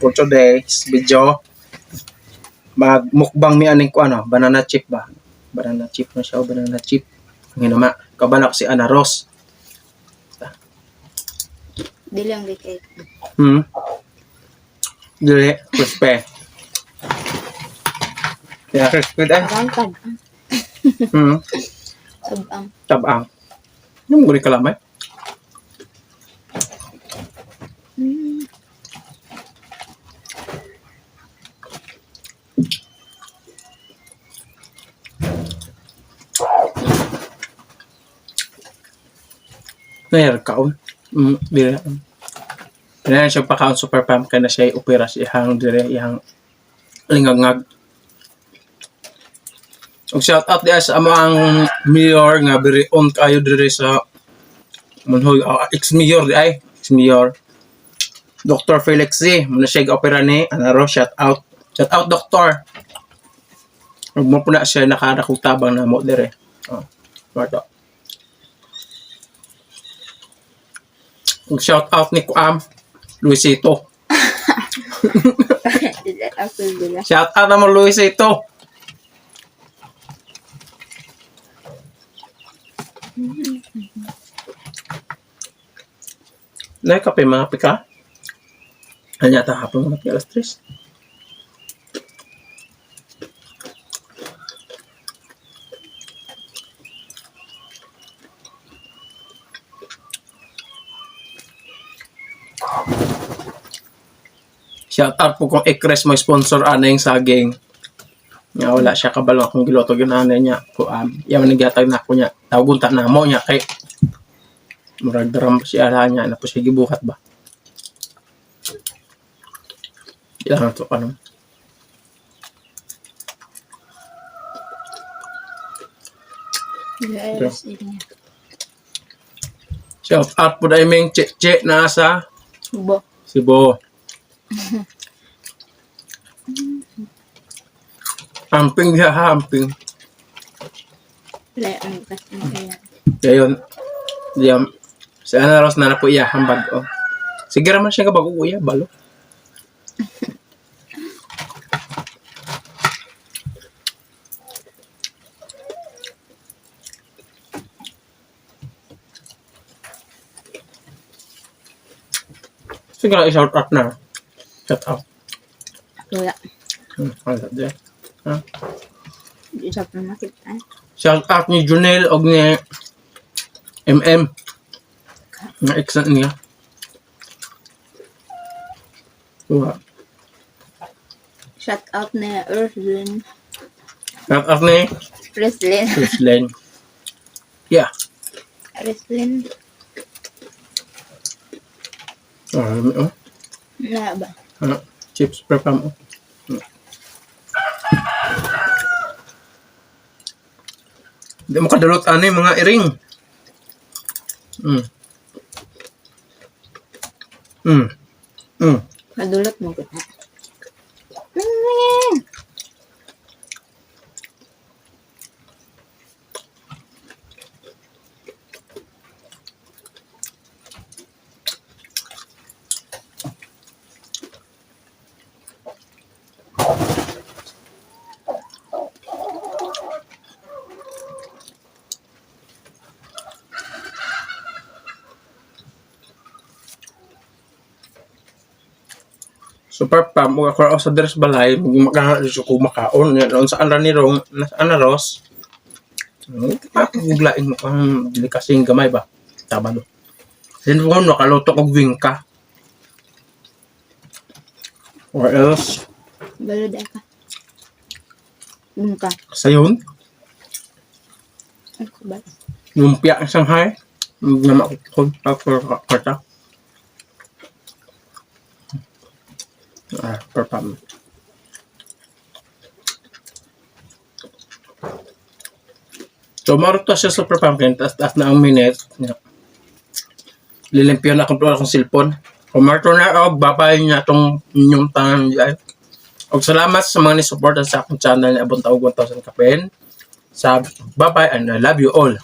For today's video, magmukbang mi aning ko ano, banana chip ba? Banana chip na siya o banana chip. Ang hinama, kabala ko si Ana Rose. Dili ang gikay. Dili, crispy. Yeah, crispy eh. Parang tabang. Tabang. Tabang. Ano mo gani kalamay? Nayar kaon. Dili. Kaya siya pakaon super pam kay na siya opera sa ihang dire ihang lingangag. Og shout out diya sa among mayor nga very on kayo dire sa Manhoy, ex-mayor di ay, ex-mayor. Dr. Felix C. Muna siya opera ni Anaro, shout out. Shout out, Doctor. Ug mo po na siya nakarakong tabang na mo dire. Oh, Marto. Ug shout out ni Kuam Luisito. Dili ako dila. Shout out na mo, Luisito. Nay kape mga pika. Anya ta hapon mga alas 3. Shout out po kung Ekres mo sponsor ana yung saging. Nga wala siya kabalo akong giloto ginanay niya. Ko yaman nagyatag na ako niya. Tawgon ta na mo niya kay murag daram pa siya ala niya na po siya gibuhat ba. Ilang to ano. Dili ay ras niya. Shout out po dahil ming che che na sa Bo. Cebu. Amping siya ha, amping. Dili ang kas ang kaya. Ngayon, diyan, si Ana Rose na na po iya, hambag o. Sige raman siya kabago iya, balo. Sige na, i-shout out na. Shout out. Wala. Wala diyan. Ha? Di sa pa makita. Shout out ni Junel og ni MM. Nga ex na niya. Wa. Shout out na Earthlyn. Shout out ni Preslin. Chrislyn. Yeah. Preslin. Ah, oh. Na ba? Ano? Chips prepam oh. Hindi mo kadalot ano yung mga iring. Madulot mo ko na. Super pam, ug ako sa dress balay, maka ko makaon yan unsa ni rong nasa anaros. Guglain mo kang dili kasing gamay ba. Tama no. Sin ko nakaluto og wingka. Or else Balod ay ka. Bungka. sayon, Ano ko ba? lumpia ang Shanghai. Nama ko kwarta. Ah, per pam. So, marot to siya super pumpkin, taas taas na ang minute. Yeah. Lilimpyo na akong akong cellphone. Kumarto na og babay niya tong inyong tangan diay. Og salamat sa mga ni-suporta sa akong channel na abot og 1,000 kapin. Sa bye-bye and I love you all.